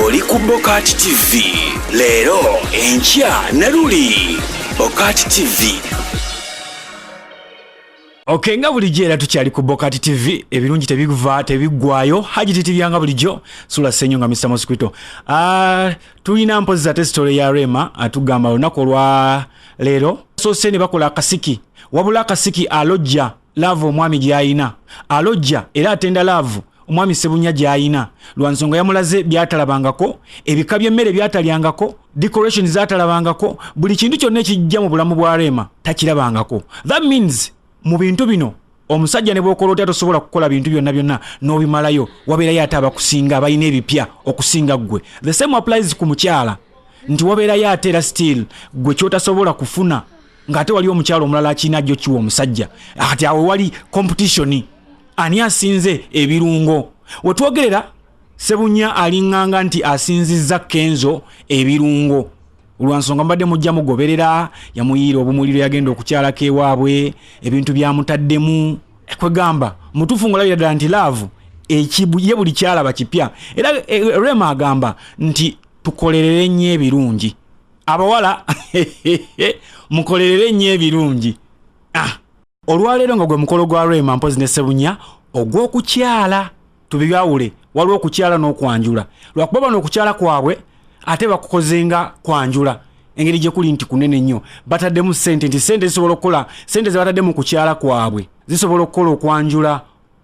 Oli ku Bokati TV leero, enkya ne luli. Bokati TV. Ok, nga bulijjo era tukyali ku Bokati TV, ebirungi tebiva tebiggwayo. Haji titibyanga bulijjo sula senyo nga Mr Mosquito. Tulina mpozi ate story ya Rema atugamba olunaku olwa leero soose ne bakola akasiki, wabula akasiki alojja love omwami gy'ayina, alojja era atenda love omwami Sebunya gy'ayina lwa nsonga yamulaze byatalabangako, ebika by'emmere byatalyangako, decoration zatalabangako, buli kintu kyonna ekijja mu bulamu bwa Rema takirabangako. That means mu bintu bino omusajja ne bw'okola otya tosobola kukola bintu byonna byonna n'obimalayo, wabeerayo ate abakusinga abalina ebipya okusinga ggwe. The same applies ku mukyala, nti wabeerayo ate era still gwe kyotasobola kufuna ng'ate wali omukyala omulala akirina ajja okiwa omusajja. Kati awo wali competition, ani asinze ebirungo? Wetwogerera Sebunya aliŋŋanga nti asinzizza Kenzo ebirungo lwa nsonga mbadde mujja mugoberera, yamuyiira obumuliro, yagenda okukyalako ewaabwe, ebintu byamutaddemu. Kwegamba mutuufu ng'olabira ddala nti love ye buli kyalaba kipya. Era Rema agamba nti tukolerere nnyo ebirungi, abawala mukolerere nnyo ebirungi. Olwaleero nga gwe mukolo gwa Rema mpozi ne Sebunya ogw'okukyala, tubibyawule, waliwo okukyala n'okwanjula, lwakuba bano okukyala kwabwe ate bakukoze nga kwanjula, engeri gye kuli nti kunene nnyo, bataddemu ssente, nti ssente zisobola okukola, ssente ze batadde mu kukyala kwabwe zisobola okukola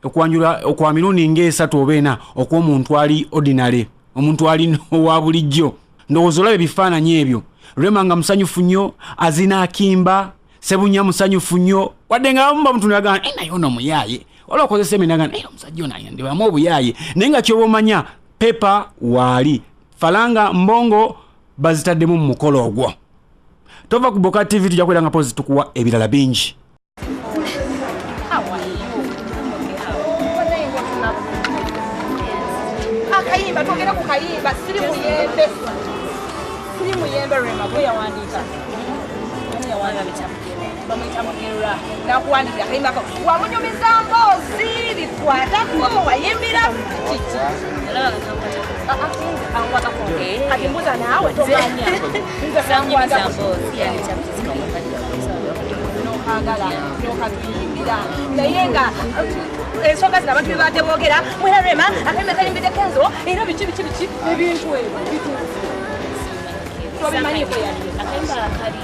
okwanjula okwa mirundi ng'esatu oba ena okw'omuntu ali ordinary, omuntu ali owa bulijjo. Ndowooza olaba ebifaananyi ebyo, Rema nga musanyufu nnyo, azina akimba, Sebunya musanyufu nnyo, wadde nga abamu bamutunulaga, "Eh, naye ono muyaaye," waliwo okozesa eminaga, "Eh, omusajja ono ayandibamu obuyaaye," naye nga kyoba omanya pepa waali falanga mbongo bazitaddemu mu mukolo ogwo. Tova ku Boka TV, tujja kubeera nga pozi tukuwa ebirala bingi. How are you? Akayimba, twogere ku kayimba "Siri Muyembe". "Siri Muyembe", Rema gwe yawandiika? Ani yawandiika? Bamuyita Mugerwa. Nakuwandiikira akayimba ko, wamunyumiza mboozi bikwatako, wayimbira kiki? Ankwatako. Kati mbuza naawe, tomanya nze kankwatako nokagala nokatuyimbira, naye nga ensonga zino abantu bebadde boogera, mwera Rema akayimba kayimbidde Kenzo era biki biki biki, ebintu ebyo bituufu? Tobimanyiko yadde? Akayimba kali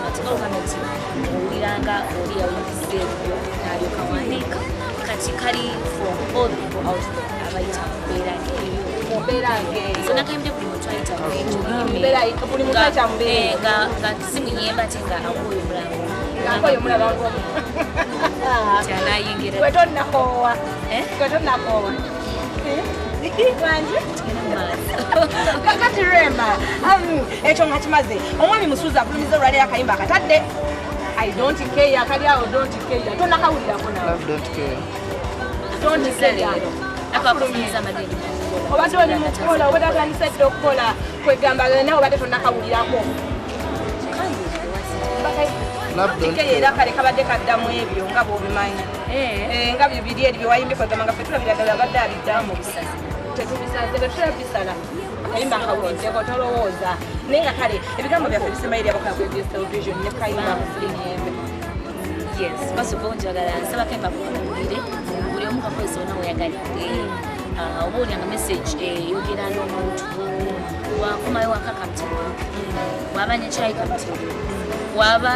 atigawukana nti owuliranga oli yawuliriza ebyo n'alyoka wandiika. Kati kali for all the people out there abayita mu mbeera ng'eyo. Mu mbeera ng'eyo. So nakayimbye buli muntu ayita mu ekyo. Buli muntu ayita mu mbeera eyo. Nga si muyembe ate nga akooyo omulango. Ng'akoyo omulaba nti anayingira. Gwe tonnakoowa? Eh? Gwe tonnakoowa wangi? Tugenda mu maaso. Kakati Rema, ekyo nga kimaze, omwami Musuuza afulumiza olwaleero akayimba akatadde "I Don't Care", akali awo "Don't Care", tonakawulirako nawe? Love don't care. Don't care. Leero akafulumiza amadeni. Obadde oli mukukola, obadde atandise dda okukola, kwegamba nawe obadde tonakawulirako. Love don't Care era kale kabadde kaddamu ebyo nga bw'obimanyi. Eh, nga bibiri eri byewayimbye, kwegamba nga ffe tulabira ddala abadde abiddamu, tetubisaze, tetulabisala. Kayimba kawuliddeko, tolowooza, naye nga kale ebigambo byaffe bisembayo eri abakola ku ABS Television ne kayimba "Siri Muyembe". Yes, first of all njagala nsaba kayimba kuwulire buli omu kakozesa wona weyagalidde. Oba olyanga message eyogera n'omuntu wakomayo waka, kamutere, waba nekyayi, kamutere, waba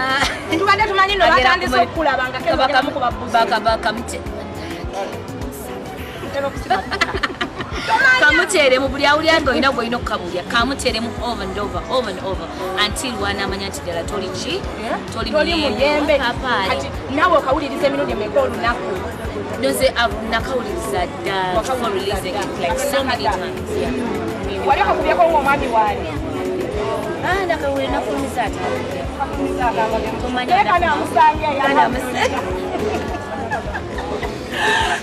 Tubadde tumanyi nno batandise okukulaba nga kemukuba. Kamute kamuteeremu buli awulira nga olina gwolina okukabulya, kamuteeremu over and over, over and over, until wanamanya nti ddala toli ki? Toli muyembe. Papaali. Kati naawe okawuliriza emirundi emeka olunaku? Nze nakawuliriza dda before releasing it, like so many times, yeah. Wali okakubyeko ngaomwami waali? Ah, nakawulira, nafulumiza ate. Tomanya. Namusange.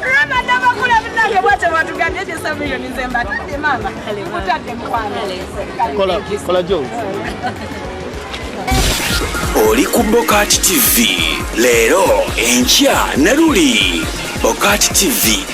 Rema Namakula munange bwatyo bwatugambye ebyesa miliyoni nze mbatadde maama, nkutadde mukwano. Kola kola Joe. Oli ku Bokati TV leero, enkya ne luli. Bokati TV.